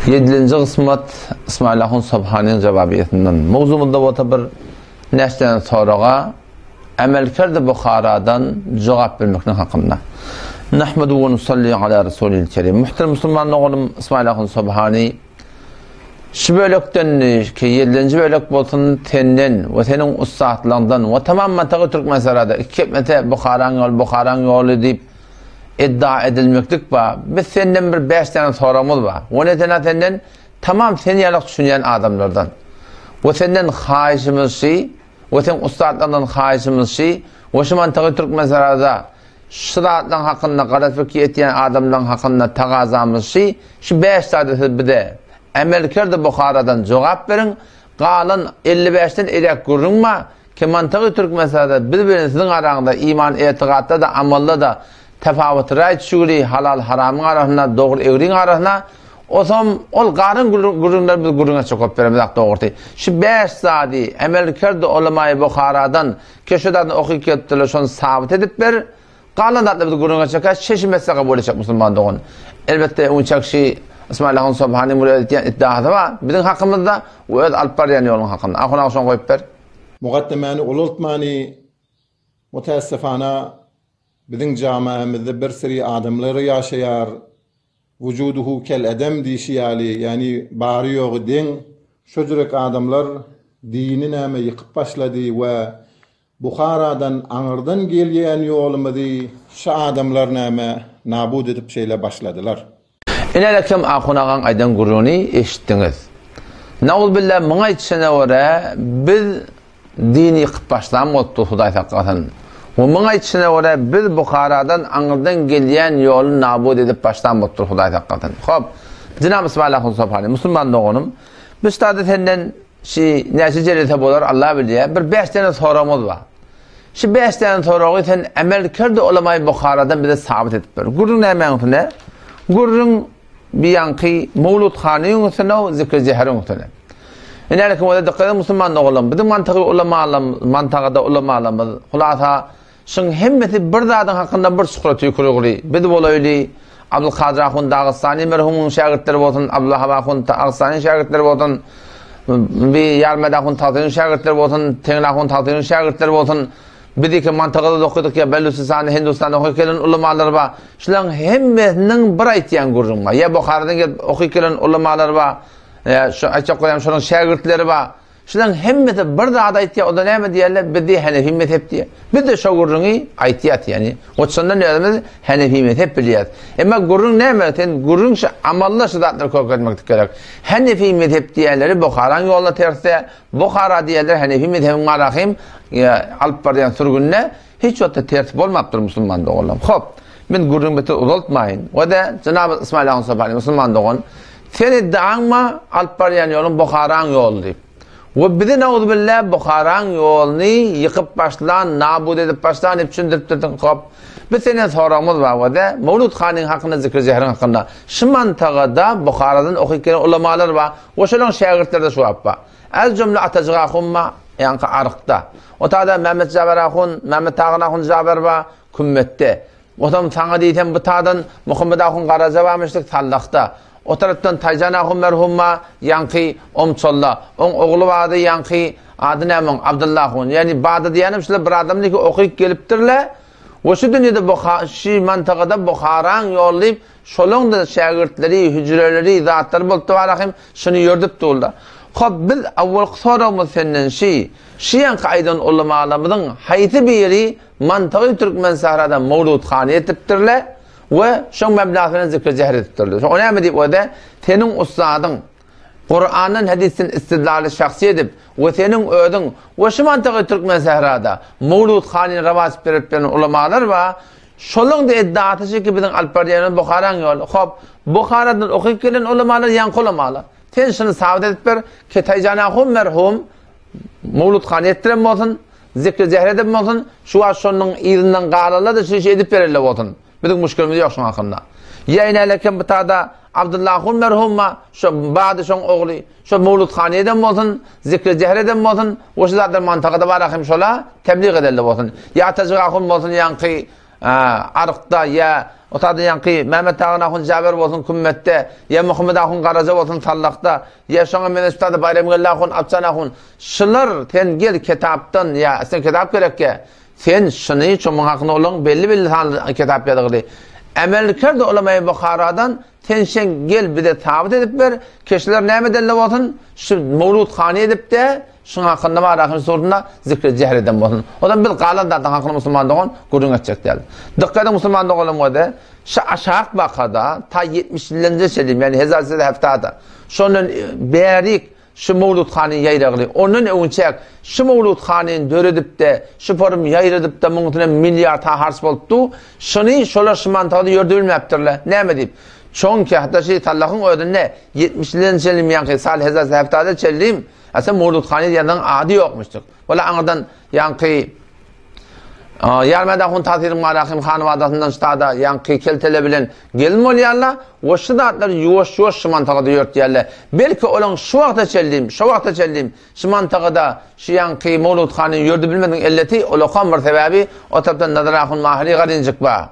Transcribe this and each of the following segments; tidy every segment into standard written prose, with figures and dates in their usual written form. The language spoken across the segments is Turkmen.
Ýedilenji gysmat Ismail ahun Sobhanyň jawabiýesinden. Mowzumyzda bolsa bir näçe soraga Emelkerdi Buharadan jogap bermeklik hakynda. Nahmedu we nusalli ala Rasulil Kerim. Muhterem musulman doganym Ismail ahun Sobhany şu bölekden ki ýedilenji bölek bolsun senden we seniň ussatlygyňdan we tamam mantagy Türkmenistanda iki etmese Buharaň ýoly Buharaň ýoly diýip iddia edilmeklik bar. Biz senden bir bäş däne soragymyz bar. We netena senden tamam sen ýalak düşünýän adamlardan. We senden haýyşymyz şi, we seň ussatlardan haýyşymyz şi, we şu mantygy Türkmenistanda şu zatlaryň hakynda galat pikir etýän adamlaryň hakynda tagazamyz şi, şu bäş zady siz bize Emelkerdi Buharadan jogap beriň, galan 55-den iräk gürrüň bar, Ki mantygy Türkmenistanda biz bilen siziň araňyzda iman etigatda-da amalda-da tefawut raý düşügili halal haramyň arasynda dogry egriň arasynda osam ol garyň gürrüňleri biz gürrüňe çokap beremizak dogrusy şu bäş zady emel kerdi olamaýy Buharadan ki şu zadyny okyp gelipdirler şony sabyt edip ber Galan zatlar bizi gürrüňe çeker, çeşim etse kabul etjek musulman dogan. Elbetde onçak şi Ismail ahun Sobhanyň bir öz etýän iddiasy bar biziň hakymyzda we öz alyp barýan ýoluň hakynda. Ahun aga şony goýup ber. Mugaddemany ulaltmany mutaessefana biziň jamaamyzda bir seri adamlar ýaşaýar wujuduhu kel edem diýşi ýaly ýani bary ýogy deň şo jürek adamlar dini näme ýykyp başlady we Buharadan aňyrdan gelýän ýolumyzy şa adamlar näme nabut edip şeýle başladylar. Inelekem ahun agaň aýdan gürrüňini eşitdiňiz. Nauzbilla muň aýtşyna görä biz dini ýykyp başlan bolupdyr Hudaý saklasyn. We muň aýtşyna görä biz Buharadan aňyrdan gelýän ýoly nabut edip başlan bolupdyr Hudaý saklasyn. Hop, jenap Ismail ahun Sopany, musulman doganym, biz ştada senden Şi näçe jelese bolar Allah bilýär. Bir bäş däne soragymyz bar. Şi bäş däne soragy sen emel kerdi ulamaý Buharadan bize sabyt edip ber. Gürrüň nämäň üstüne? Gürrüň bir ýaňky Mawlud hanyň üstüne, zikri jeheriň üstüne. Ine kim bolsa dikkat edin musulman doganlarym. Biziň mantygy ulamalarymyz, mantagada ulamalarymyz, hulasa Şuň hemmesi bir zadyň hakynda bir çukura tüýkürigli. Biz bolaýly, Abdulkadyr ahun Dagystany merhumyň şägirtleri bolsun, Abdulwahab ahun Dagystanyň şägirtleri bolsun, bi Ýarmät ahun Tagsynyň şägirtleri bolsun, Teňli ahun Tagsynyň şägirtleri bolsun, biz iki mantagada okydyk ýa Belüçistanda, Hindistanda okyp gelen ulamalar bar. Şularyň hemmesiniň bir aýtýan gürrüňi bar. Ýa Buharadan gelip okyp gelen ulamalar bar, ýa şu aýtjak bolýan şolaryň şägirtleri bar. Şularyň hemmesi bir zat aýtýar, o-da näme diýerler, biz diýýär Henefi mezhep diýýär. Biz-de şo gürrüňi aýtýas, ýagny goçandan özümiz Henefi mezhep bilýäs. Emma gürrüň näme, sen gürrüň şu amalda şu zatlary görkezmeklik gerek. Henefi mezhep diýenleri Buharaň ýoluna tersde, Buhara diýenler Henefi mezhebiň marahym alyp barýan sürgünde hiç wagtda ters bolmapdyr musulman doganlarym. Hop, men gürrüňi beter uzaltmaýyn. We-de jenap Ismail ahun Sopany musulman dogan, Sen iddiaňma alyp barýan ýoluň Buharaň ýoly diýip. We bizi nauzubilla Buharaň ýoluny ýykyp başlan, nabut edip başlan diýip düşündiripdirdiň. Hop. Biz senden soragymyz bar we-de Mawlud hanyň hakynda zikri jehriň hakynda. Şu mantagada Buharadan okyp gelen ulamalar bar we şolaryň şägirtleri-de şu wagt bar. Az jümle Atajyk ahun bar, ýaňky Arykda. O tada Mehmet Jaber ahun, Mehmet Tagan ahun Jaber bar, Kümmetde. Otam saňa diýsem bu tadan Muhammet ahun Garaja barmyşdyk Sallahda. O tarapdan Taýjan ahun merhum bar, ýaňky Omçolda. Oň ogly bardy ýaňky ady näme oň Abdylla ahun. Ýagny bardy diýýänim şular bir adamdyky okyp gelipdirle. We şu dünýede Buha şi mantagada Buharaň ýoly diýip şolaň-da şägirtleri, hüjreleri, zatlary bolupdy barahym şuny ýördüp durlar. Hop biz awwalky soragymyz senden şi, şi ýaňky aýdan ulamalarymyzyň haýsy biri Mantygy türkmen sährada mowludhana ýetiripdirler we şoň meblasy bilen zikri jehr edipdirler. Şo näme diýip öde? Seniň ussadyň Kurandan hadisden istidlaly şahsy edip we seniň özüň we şu mantygy türkmen sährada mowludhanyny rawaç berip beren ulamalar bar. Şolaň da iddiasy şu ki biziň alyp barýan Buharaň ýoly. Hop, Buharadan okyp gelen ulamalar ýaňky ulamalar. Sen şuny sabyt edip ber, Ketaýjan ahun merhum mowludhana ýetdiren bolsun, Zikri jehr edip bolsun, şu wagt şonuň yzyndan galanlar-da şu işi edip bererler bolsun. Biziň muşkilimiz ýok şuň hakynda. Ýa inälekem bu tada Abdylla ahun merhum-a, şo bady şoň ogly, şo mowludhany eden bolsun, zikri jehr eden bolsun, we şu zatlar mantagada bar ahim şola tebliğ ederler bolsun. Ýa Atajyk ahun bolsun ýaňky. Arykda ýa o taýda ýaňky Mehmet Tagan ahun Jaber bolsun Kümmetde, ýa Muhammet ahun Garaja bolsun Sallakda, ýa şoňa meňzeş bu taýda Baýramgeldi ahun, Abjan ahun. Şular sen gel kitapdan ýa sen kitap gerekýä. Sen şuny şu muň hakynda olaň belli-belli sanly kitap ýazgyly. Emel kerdi ulamaýy Buharadan sen şeň gel bize sabyt edip ber, keşler näme delle bolsun, şu Mawlud hany edip-de, şuň hakynda bar ahyn surunda zikri jehr eden bolsun. O zaman biz galan zadyň hakynda musulman dogan gürrüň etjek däl. Dykgat ediň musulman doganlarym bolsa, şu aşak bakada ta 70 ýyldan çenli, ýagny hezar sene haftada. Şondan bärik Şu Mowlut hanyň ýaýragyny, ondan öňçäk şu Mowlut hanyny döredip-de, şu forum ýaýradyp-da muň üstüne milliard-ha harç bolupdy. Şuny şolar şu mantagda ýörde bilmäpdirler. Näme diýip? Çoňki, hatda şu Sallahyň özünde ýetmişliden çenlim ýaňky sal hezar säheptada çenlim, aslynda Mowlut hany diýen ady ýokmuşdyk. Wala aňyrdan ýaňky Ýarmäd ahun Tasyryň Marahym hanybadasyndan ştada ýaňky keltele bilen gelin bolýarlar we şu zatlary ýuwaş-ýuwaş şu mantagada ýörtýärler. Belki olaň şu wagta çenlim, şo wagta çenlim şu mantagada şu ýaňky Mowlut hanyň ýördi bilmediň elleti olakam bir sebäbi o tarapdan Nazar ahun Mahyry garynjyk bar.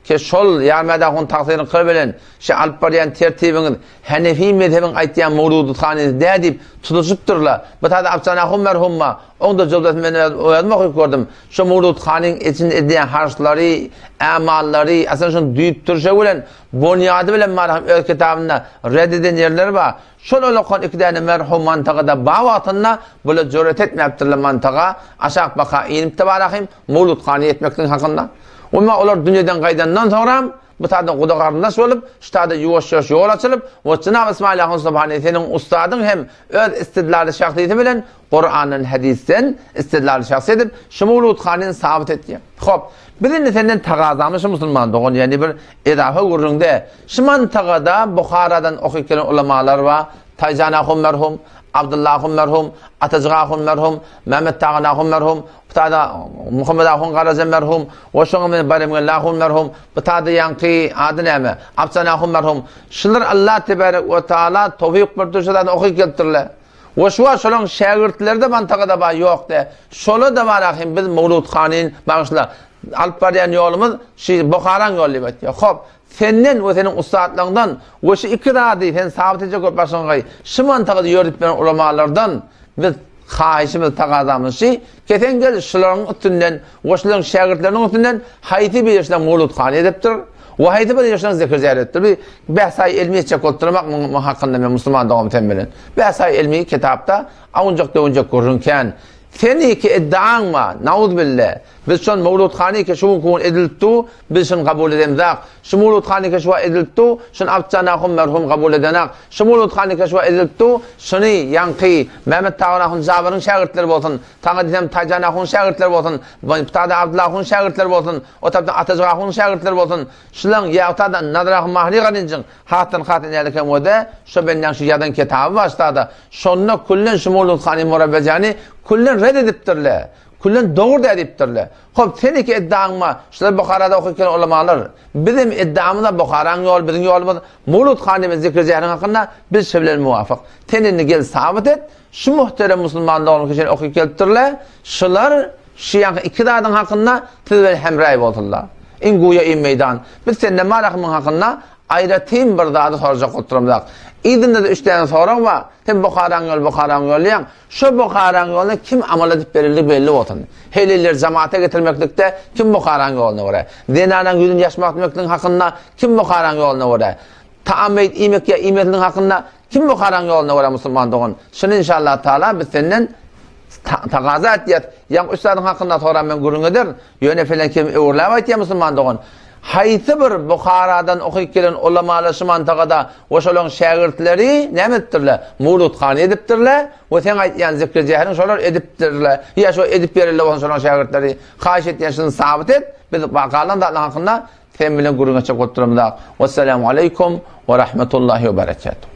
Ki şol Ýarmäd ahun tagsyryň kyr bilen şi alyp barýan tertibiňiz Henefi mezhebiň aýtýan Mowludy hanyňyz dä diýip tutuşypdyrlar. Bu taýda Abjan ahun merhumma, oň-da jowzasyny men özüm okyp gördüm. Şo Mowlud hanyň içinde edýän harçlary, ämallary, aslynda şony düýp turşy bilen, bonýady bilen marhum öz kitabynda red eden ýerleri bar. Şol olakan iki däne merhum mantagada bar wagtynda bular jüret etmäpdirler mantaga, aşak baka inipdi barahym Mowlud hany ýetmekligiň hakynda. Emma olar dünýeden gaýdandan soňram bu taýda guda-garyndaş bolup, şu taýda ýuwaş-ýuwaş ýol açylyp, we jenap Ysmaýyl ahun Subhany seniň ussadyň hem öz istidlaly şahsyýeti bilen Kurandan, hadysdan istidlaly şahsy edip, şu Mowlud hanyny sabyt etýär. Hop, biz indi senden tagazamyz şu musulman dogan, ýagny bir edafa gürrüňde, şu mantagada Buharadan okyp gelen ulamalar bar, Taýjan ahun merhum, Abdylla ahun merhum, Atajyk ahun merhum, Mehmet Tagan ahun merhum, bu taýda Muhammet ahun Garaja merhum, we şoňa bilen Baýramgeldi ahun merhum, bu taýda ýaňky ady näme, Abjan ahun merhum. Şular Allah tebarek we taala towfyk berdi, şu zady okyp gelipdirler. We şu wagt şolaň şägirtleri-de mantagada bar, ýok dä. Şola-da bar ahim biz Mowlud hanyň bagyşla alyp barýan ýolumyz şu Buharaň ýoly diýip aýtýar. Hop, senden we seniň ussatlaryňdan we şu iki zady sen sabyt etjek bolup başyňy şu mantagada ýöredip beren ulamalardan biz haýyşymyz, tagazamyz şu, kesen gel şularyň üstünden we şularyň şägirtleriniň üstünden haýsy biri şularyň Mowlud hany edipdir we haýsy biri şularyň zikr jär edipdir. Bir bähsaý elmi etjek bolup durmak muň hakynda men musulman doganym sen bilen. Bähsaý elmi kitapda awunjak-döwünjek gürrüň kän. Seniki iddiaň bar, nauzbille. Biz şon Mowlud hany ki şu günki gün edilip du, biz şony kabul edemzak. Şu Mowlud hany ki şu wagt edilip du, şony Abdjan ahun merhum kabul edenak. Şu Mowlud hany ki şu wagt edilip du, şony ýaňky Mehmet Tagan ahun Jabyryň şägirtleri bolsun, saňa diýsem Taýjan ahun şägirtleri bolsun, Ptada Abdylla ahun şägirtleri bolsun, o tarapdan Atajyk ahun şägirtleri bolsun, şulaň ýa otada Nazar ahun Mahri garynjyň hasdan has inäli kem wede, şo bendäň şu ýazan kitaby başlada, şonda küllen şu Mowlud hany Murabbejany küllen red edipdirle. Küllen dogry däl diýipdirler. Hop, seniki iddiaňma, şular Buharada okyp gelen ulamalar. Bizim iddiamyz-a Buharaň ýoly, biziň ýolumyz Mowlud hanymy zikri jähriň hakynda biz şo bilen muwafyk. Sen indi gel sabyt et, şu muhterem musulman doganlar ki şeýle okyp gelipdirler, şular şu ýaňky iki zadyň hakynda siz bilen hemraý bolsunlar. Iň guýa iň meýdan. Biz senden bar ahymyň hakynda aýratyn bir zady sorajak bolup duramzak. Yzynda-da üç däne sorag bar. Sen Buharaň ýoly, Buharaň ýoly diýýäň. Şo Buharaň ýoluna kim amal edip berildi belli bolsun. Helilleri jamata getirmeklikde kim Buharaň ýoluna görä? Zenanaň ýüzüni ýaşmak etmekligiň hakynda kim Buharaň ýoluna görä? Taam meýit iýmek ýa iýmezligiň hakynda kim Buharaň ýoluna görä musulman dogan? Şuny inşallah taala biz senden tagaza etýäs. Ýaňky üç zadyň hakynda soran men gürrüň ederin. Ýöne felen kim öwürläp aýtýar musulman dogan. Haýsy bir Buharadan okyp gelen ulamalar şu mantagada we şolaryň şägirtleri näme edipdirler? Mowludhany edipdirler we seň aýtýan zikri jähriň şolar edipdirler. Ýa şo edip berenler bolsun şolaryň şägirtleri. Haýyş etýän şuny sabyt et. Biz galan zatlaryň hakynda sen bilen gürrüň etjek bolup duramyzak. Wessalamu aleýkum we rahmetullahi we berekatuh.